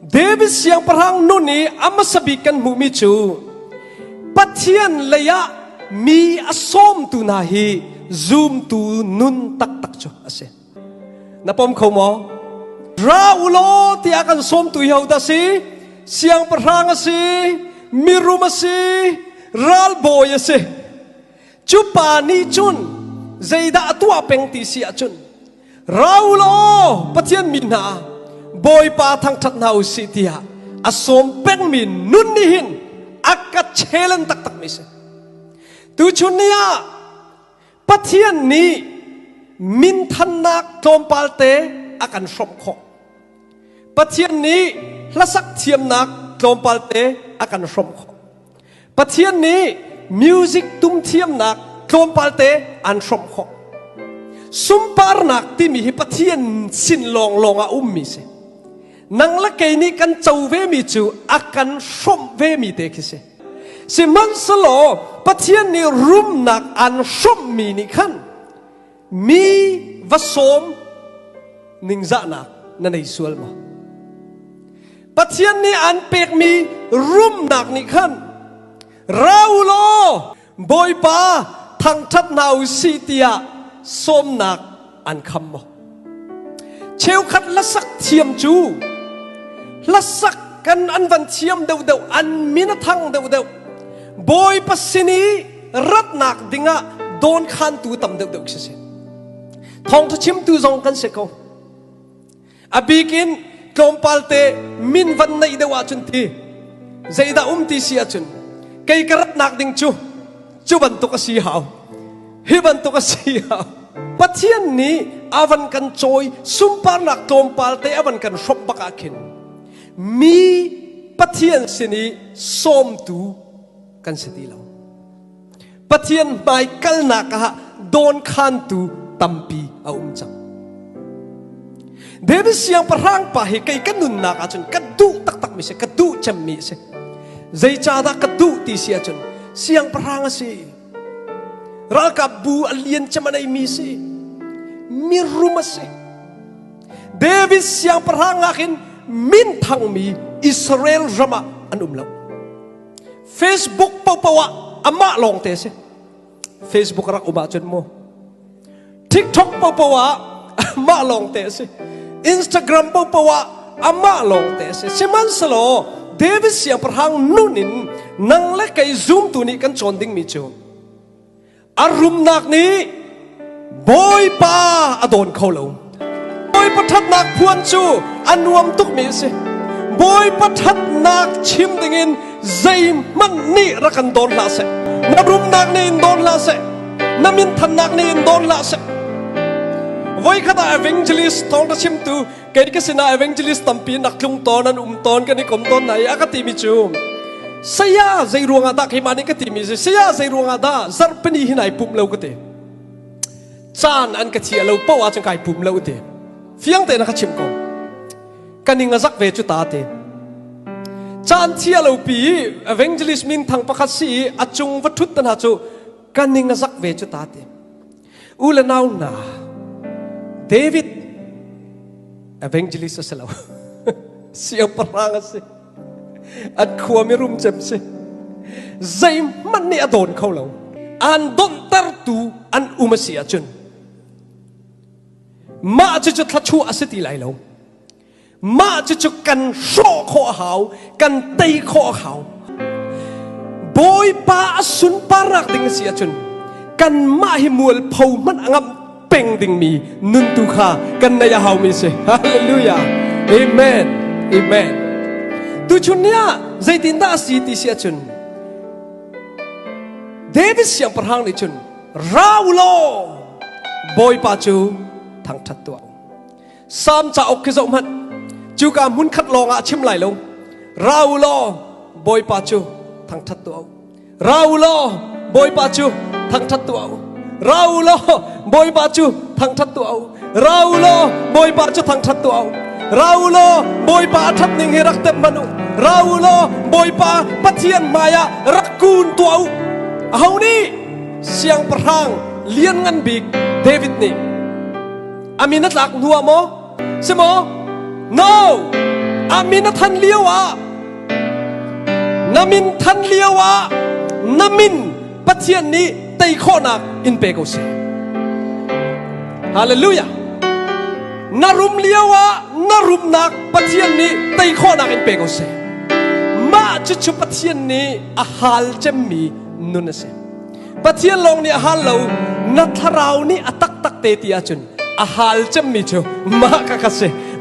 David siangpahrang nun i a hmasa bik kan hmuhmi cu Pathian lei ah mi a sawmtu hna hi zumtu nun taktak cu a si. Na pom kho maw? Ra u law tiah kan sawmtu hi hodah si? Siangpahrang a si, mirum a si, ralbawi a si. Cu pa nih cun zeidah a tuah peng ti si ahcun ra u law Pathian mi hna Bawipa thangṭhat hna u sih tiah a sawm pengmi nun nih hin a ka challenge taktak mi si. Tuchun ni ah Pathian nih minthannak tlawmpal te a kan hrawmh khawh. Pathian nih hlasak thiamnak tlawmpal te a kan hrawmh khawh. Pathian nih music tum thiamnak tlawmpal te an hrawmh khawh. Sunparnak timi hi Pathian sin lawnglawng ah ummi si. Nang le kei nih kan co vemi cu a kan hrawmh vemi te khi si. Sihmanhsehlaw Pathian nih rumnak an hrawmhmi nih khan mi va sawm ningzahnak na nei sual maw? Pathian nih an pekmi rumnak nih khan ra u law Bawipa thangṭhat hna u sih tiah sawmnak an kham maw? Cheukhat hlasak thiam cu hlasak kan an van thiam deuhdeuh an min a thang deuhdeuh Bawipa sin i ratnak dingah dawnkhantu tam deuhdeuh khi si. Thawngṭha chimtu zong kan si ko. A bik in tlawmpal te min van neih deuh ahcun ti zeidah um ti si ahcun kei ka ratnak ding cu cu bantuk a si hau hi bantuk a si hau. Pathian nih a van kan cawi sunparnak tlawmpal te a van kan hrawmh bak ah khin mi Pathian sin i sawmtu kan si ti lo. Pathian hmai kalnak ah dawnkhantu tampi a um cang. David siangpahrang pa hi kei ka nunnak ahcun ka duh taktak mi si, ka duh cemmi a si. Zeicahdah ka duh ti si ahcun siangpahrang a si. Ralkap bu a lian cem a neimi si. Mirum a si. David siangpahrang ah khin min thangmi Israel ram ah an um lo. Facebook paohpaoh ah amah lawng te a si. Facebook rak um ahcun mu. TikTok paohpaoh ah amah lawng te a si. Instagram paohpaoh ah amah lawng te a si. Sihmanhsehlaw David siangpahrang nun in nang le kei zumtu nih kan cawn dingmi cu a rumnak nih Bawipa a dawn kho lo. Bawipa ṭhatnak phuan cu a nuam tukmi a si. Bawipa ṭhatnak chim dingin zeihmanh nih rak kan dawn hlah seh. Na rumnak nih in dawn hlah seh. Na minthannak nih in dawn hlah seh. Voikhat ah evangelist thawngṭha chimtu kei ka sinah evangelist tampi nak tlung tawn an um tawn kan i kom tawn hna i a ka timi cu saya zei ruangah dah keimah nih ka timi si saya zei ruangah dah zarhpini hin ai pum lo ka ti caan an ka chia lo poah ahcun kai pum lo ti fiang tein a ka chim ko ka ning a zak ve cu ta te caan chia lo pi evangelist min thang pakhat si i a cung va thut tan ha cu ka ning a zak ve cu ta te U le nau hna, David evangelist a si lo. Siangpahrang a si. An khuami rum cem si. Zeihmanh nih a dawn kho lo. An donhtertu an um a si ahcun mah cucu thluachuah a si ti lai lo. Mah cucu kan hrawh khawh a hau, kan tei khawh a hau. Bawipa a sunparnak ding a si ahcun kanmah hi mualpho hmanh a ngamh peng dingmi nun tu kha kan neih a haumi si. Hallelujah. Amen. Amen. Tuchun ni ah zeitindah a si ti si ahcun David siangpahrang nih cun ra u law Bawipa cu thangṭhat tuah u. Salm cauk khi zoh hmanh. Cuka hmun khat lawng ah a chim lai lo. Ra u law Bawipa cu thangṭhat tuah u. Ra u law Bawipa cu thangṭhat tuah u. Ra u law Bawipa cu thangṭhat tuah u. Ra u law Bawipa cu thangṭhat tuah u. Ra u law Bawipa a ṭhat ning hi rak tem hmanh u. Ra u law Bawipa Pathian hmaiah rak kun tuah u. Aho nih siangpahrang lianngan bik David nih a min a tlak hnu ah maw? Si maw? No! A min a than lio ah, na min than lio ah, na min Pathian nih tei khawhnak in pe ko seh. Hallelujah. Na rum lio ah na rumnak Pathian nih tei khawhnak in pe ko seh. Mah cucu Pathian nih a hal cemmi nun a si. Pathian lawng nih a hal lo, na thlarau nih a taktak te ti ahcun a hal cemmi cu mah kha kha si.